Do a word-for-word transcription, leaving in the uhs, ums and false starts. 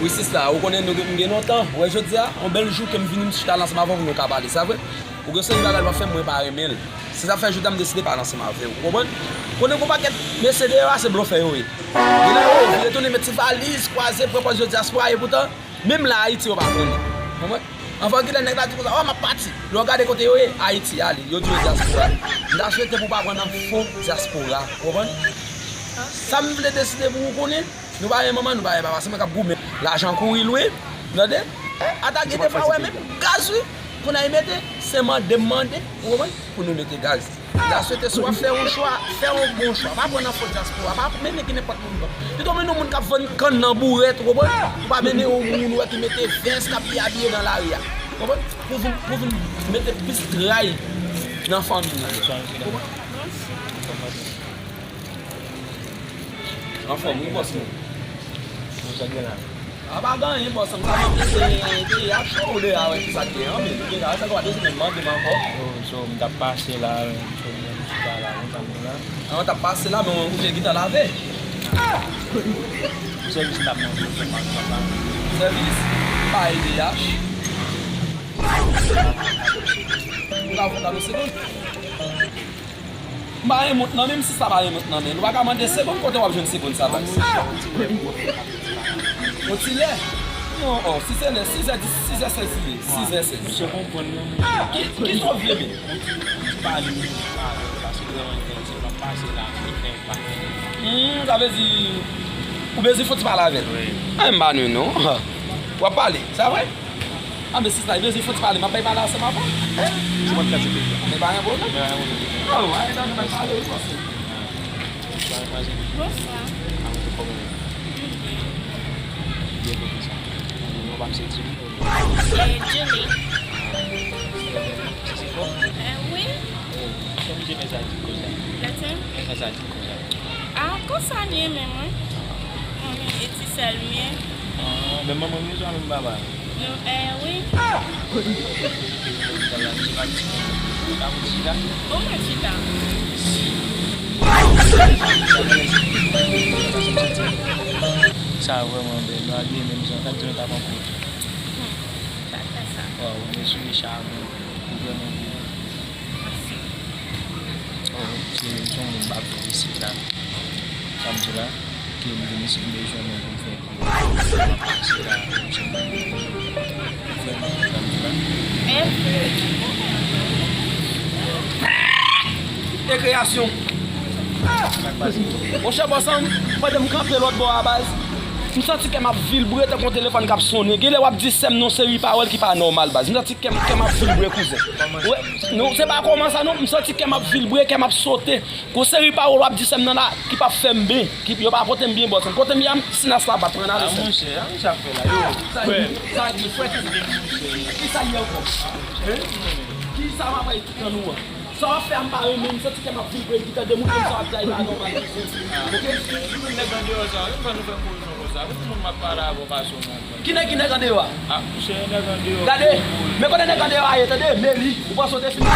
Wi, sista, ou konnen nou gen, m gen lontan. Ou wè jodi a, yon bèl jou ke m vini, m chita la ansanm avè w pou nou ka pale. Sa vre? Ou gen seri bagay w ap fè, mwen pa renmen l. Se sa fè jodi a m deside pale ansanm avè w. Ou konprann? Konnen gon pakèt mesye deyò a, se blofè yo ye. Gen nan yo vire tounen met ti valiz, kwaze, pran pòz yo dyaspora, epoutan, menm la Ayiti yo pa konnen. Konprann? Anvan kilè nèg la di konsa, "Oh, m ap pati." Lè w gade kote yo ye, Ayiti, ale, yo di yo dyaspora. M ta swete pou w pa pran nan fo dyaspora. Ou konprann? Sa m vle deside pou ou konnen, nou pa gen manman, nou pa gen papa, se mwen k ap goumen. Lajan kouri lwen, tande? Ata gen de fwa, wè, menm gaz, wi. Pou n al mete, se mande m mande, ou konprann? Pou nou mete gaz. M ta swete si w ap fè yon chwa, fè yon bon chwa. Pa pran nan fo dyaspora, pa mennen ki nenpòt moun non. Pito mennen yon moun k ap vann kann nan bourèt, ou konprann? Ou pa mennen yon moun ou wè ki mete vès, k ap byen abiye nan lari a. Ou konprann? Pou vin, pou vin mete plis tray nan fanmi an. Ou konprann? Anfòm, wi, bòs mwen. Sa gen la? A, pa gen anyen, bòs mwen. Sa mande se de yach ou de a wè ki sa k gen an, men de yach sa kwa de semèn mande m ankò. Oh, so, m t ap pase la, so, m chita la, konsa m la. An, w t ap pase la, men ou te gentan lave. Sèvis m t ap mande, sèvis papa. Sèvis? Pa ede yach. Ou ka fè kado segonn? M pa gen mont nan men m, si sa pa gen mont nan men l. Ou pa ka mande segonn, kote w ap jwenn segonn sa, baz? Yon ti lè? Non, oh, si se lè, sizè dis, sizè sèz li ye. Sizè sèz. Misye konprann non. Ki, ki sa w vle menm? Ti pale, ti pale, paske vrèman enterese, m ap pase la, m fè pa. Hmm, sa vle di, ou bezwen fò ti pale avè l? Wi. Ay, m pa nou non. W ap pale, sa vre? A, men sista, li bezwen fò ti pale, m ap bay pale ansanm avè w. Hein? Ou konn kantite. Men pa gen pwoblèm. Men pa gen pwoblèm. Oh, ay, nan, nan, pale, wi, pase. Bonswa. Bonswa. Kòman w ye? Byen, byen, byen, sa. Ou pa m se di. Eh, Julie. Se, se, se fò? Eh, wi. Oh, kòman w ye, men sa di konsa? Latin? Men sa di konsa. Ah, konsa l ye menm, wi. Mwen, Etisèl m ye. Ah, men manman m ye swa menm papa? Nou, eh, wi. Ou mèt chita. Sa vrèman bèl. Nou abiye menm jan. Gad jan nou t ap anpòte. Hmm, sa fè sa. Waw, mesye, chabon. Ou vrèman bèl. Mèsi. Oh, se yon moun m ap viv isit la. Sa m di la, ke m vin isit, m bezwen moun pou m fè kou. M ap pase la, m se moun vrèman kontan m di la. Mèsi. Rekreyasyon. Monchè, bòs an, pandan m kanpe lòt bò a, baz, m santi kè m ap vibre tankou yon telefòn k ap sonnen. Genlè w ap di sè m yon seri pawòl ki pa nòmal, baz. M santi kè m, kè m ap vibre, kouzen. Wè, non, se pa kòman sa, non. M santi kè m ap vibre, kè m ap sote. Gon seri pawòl w ap di sè m nan la, ki p ap fè m byen, ki, yo pa pote m byen, bòs. Kote m ye a, m, sinas la bat, pran ale, sè m. Ah, monchè, a, monchè ap fè la, yo. Sa, sa, frè, ki sa l ye ankò? Hein? Ki sa m ap tann ou an? Sa w ap fè a m pa renmen, m santi kè m ap vibre, ki tande moun konn sa w ap di a, e pa nòmal. Oke? Nèg andeyò sa, yo fè nou fè koripsyon konsa. Pou moun m ap pale avè w, pa sou moun. Ki nèg, ki nèg andeyò a? Ah, monchè, nèg andeyò. Gade, men kote nèg andeyò a ye, tande, Meli, ou panse w te fin